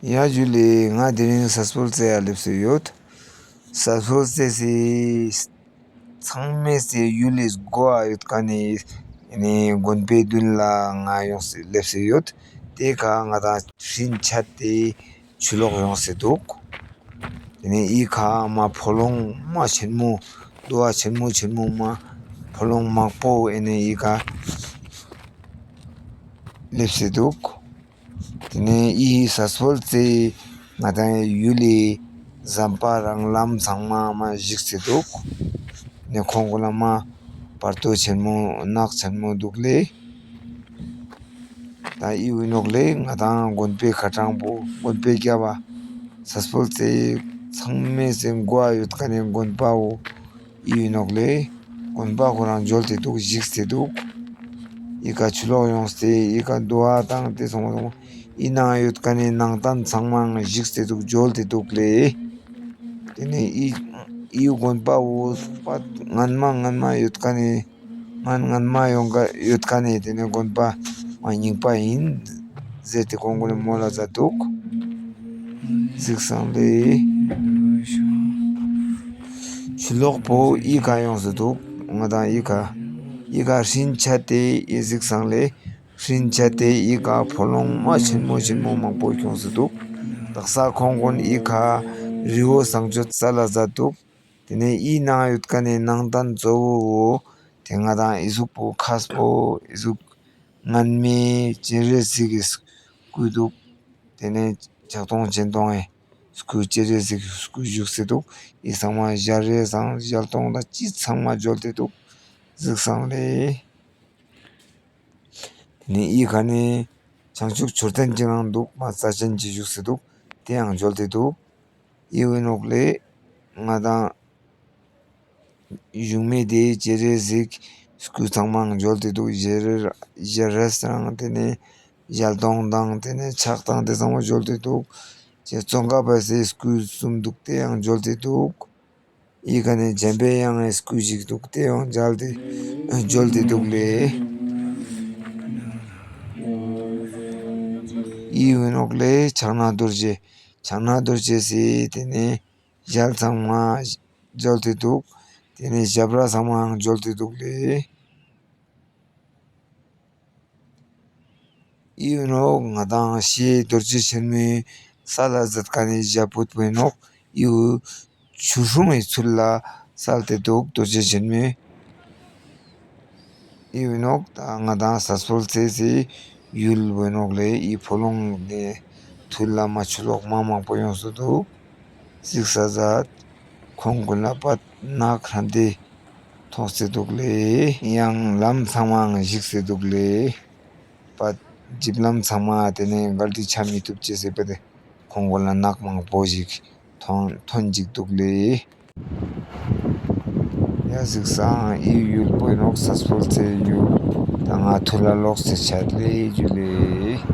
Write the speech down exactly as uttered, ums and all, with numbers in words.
ཡ་ཇུ་ལེ། ང་དེ་རིང་སད་སྤོལ་རྩེ་ཡ་ལེབས་སེ་ཡོད། སད་སྤོལ་རྩེ་སི་ཚང་མའེ་སི་ཡུལ་ལི་མགོ་ཨ་ཡོད་ཁན་ནི་ནི་དགོན་པའེ་དུན་ལ་ང་ཡོངས་སེ་ལེབས་སེ་ཡོད། ཏེ་ཀ་ང་དང་སྤྲིན་ཆད་དེ་ཆུ་ལོག་ཡོངས་སེ་དུག། ཏེ་ནེ་འི་ཀ་མ་ཕོ་ལོང་མ་ཆེན་མོ་དུ་བ་ཆེན་མོ་ཆེན་མོ་མ་ཕོ་ལོང་མང་པོ་ཨེ་ནེ་འི་ཀ་ལེབས་སེ་དུག། ཏེ་ནེ་འི་སད་སྤོལ་རྩེ་ང་དང་ཡུལ་ལི་ཟམ་པ་རང་ལམ་ཚང་མ་མ་ཞིག་སེ་དུག། ཏེ་ནེ་ཁོང་གུན་ལ་མ་བར་དོ་ཆེན་མོ་ནགས་ཆེན་མོ་དུག་ལེ། ད་འི་བོ་ཨིན་ནོག་ལེ་ང་དང་དགོན་པའེ་ཁ་ཏང་པོ་དགོན་པའེ་གྱབ་བ་སད་སྤོལ་རྩེ་ཚང་མའེ་སི་མགོ་ཨ་ཡོད་ཁན་ནི་དགོན་པ་བོ་འི་ཨིན་ནོག་ལེ། དགོན་པ་ཁོ་རང་ཇོལ་ཏེ་དུག། ཞིག་སེ་དུག། འི་ཀ་ཆུ་ལོག་ཡོངས་ཏེ་འི་ཀ་དུ་བ་ཏང་ཏེ་སོང་སོང་། འི་ནང་ཡོད་ཁན་ནི་ནང་ཏན་ཚང་མའང་ཞིག་སེ་དུག། ཇོལ་ཏེ་དུག་ལེ། ཏེ་ནེ་འི་འི་དགོན་པ་བོ་པ་ངན་མ་ངན་མ་ཡོད་ཁན་ནི་ངན་ངན་མ་ཡོང་ག་ཡོད་ཁན་ནི་ཏེ་ནེ་དགོན་པ་མ་རྙིང་པ་ཨིན་ཟེར་ཏེ་ཁོང་གུན་ནི་མོལ་ལ་ཛད་དུག། གཟིགས་སང་ལེ། ཆུ་ལོག་པོ་འི་ཀ་ཡོངས་སེ་དུག། ང་དང་འི་ཀ་འི་ཀ་སྤྲིན་ཆད་དེ་འི་གཟིགས་སང་ལེ། སྤྲིན་ཆད་དེ་འི་ཀ་ཕོ་ལོང་མ་ཆེན་མོ་ཆེན་མོ་མང་པོ་ཁྱོངས་སེ་དུག། དག་ས་ཁོང་གུན་འི་ཀ་རི་བོ་བཟང་སྤྱོད་སལ་ལ་ཛད་དུག། ཏེ་ནེ་འི་ནང་ཡོད་ཁན་ནི་ནང་ཏན་གཙོ་བོ་བོ་ཏེ་ང་དང་འི་ཟུག་པོ་ཁས་པོ་འི་ཟུག་ངན་མའེ་སྤྱན་རས་གཟིགས་སི་སྐུ་དུག། ཏེ་ནེ་ཕྱག་སྟོང་སྤྱན་སྟོང་ངི་སྐུ་སྤྱན་རས་གཟིགས་སི་སྐུ་ཞུགས་སེ་དུག། འི་ཚང་མ་ཞལ་རས་སང་ཞལ་སྟོང་དང་ཅི་ཚང་མ་ཇོལ་ཏེ་དུག། གཟིགས་སང་ལེ། ཏེ་ནེ་འི་ཀ་ནེ་བྱང་ཆུབ་མཆོད་རྟེན་ཅིག་རང་དུག། མ་རྩ་ཅན་ཅིག་ཞུགས་སེ་དུག། ཏེ་ཡང་ཇོལ་ཏེ་དུག། འི་བོ་ཨིན་ནོག་ལེ། ང་དང་ཞུགས་མི་དེ་སྤྱན་རས་གཟིགས་སྐུ་ཚང་མའང་ཇོལ་ཏེ་དུག། ཞལ་རས་རང་ཏེ་ནེ་ཞལ་སྟོང་དང་ཏེ་ནེ་ཕྱག་དང་ཏེ་ཚང་མ་ཇོལ་ཏེ་དུག། ཏེ་ཙོང་ཁ་པ་སི་སྐུ་གསུམ་དུག། ཏེ་ཡང་ཇོལ་ཏེ་དུག། འི་ཀ་ནེ་འཇམ་པའི་དབྱངས་སི་སྐུ་ཞིག་དུག། ཏེ་ཡང་ཇོལ་ཏེ་ཨ་ཇོལ་ཏེ་དུག་ལེ། འི་བོ་ཨིན་ནོག་ལེ་ཕྱག་ན་རྡོ་རྗེ། ཕྱག་ན་རྡོ་རྗེ་སི་ཏེ་ནེ་ཞལ་ཚང་མ་ཇོལ་ཏེ་དུག། ཏེ་ནེ་ཞབས་ར་ཚང་མའང་ཇོལ་ཏེ་དུག་ལེ། འི་བོ་ཨིན་ནོག་ང་དང་ཤེས་རྡོ་རྗེ་ཆེན་མོའི་སལ་ལ་ཛད་ཁན་ནི་ཞབས་པུད་པོ་ཨིན་ནོག། འི་བོ་ཆུ་སྲུང་ངི་ཚུལ་ལ་སལ་ཏེ་དུག་རྡོ་རྗེ་ཆེན་མོའི། འི་བོ་ཨིན་ནོག་ད་ང་དང་སད་སྤོལ་རྩེ་སི་ཡུལ་བོ་ཨིན་ནོག་ལེ། འི་ཕོ་ལོང་ནེ་ཐུར་ལ་མ་ཆུ་ལོག་མ་མང་པོ་ཡོངས་སེ་དུག། གཟིགས་ས་ཛད། ཁོང་གུན་ལ་པད་ནག་ཁྲམ་ཏེ་ཐོགས་སེ་དུག་ལེ། ཡང་ལམ་ཚང་མའང་ཞིག་སེ་དུག་ལེ། པད་ཇིབ་ལམ་ཚང་མ་ཏེ་ནེ་གལ་ཏེ་ཆ་མི་ཐུབ་ཅེས་སི་པད་ཁོང་གུན་ལ་ནག་མང་པོ་ཞིག་ཐོན་ཐོན་ཅིག་དུག་ལེ། ཡ་གཟིགས་སང་འི་ཡུལ་པོ་ཨིན་ནོག་སད་སྤོལ་རྩེ་ཡུལ། ད་ང་ཐུར་ལ་ལོགས་སེ་ཆད་ལེ། ཇུ་ལེ།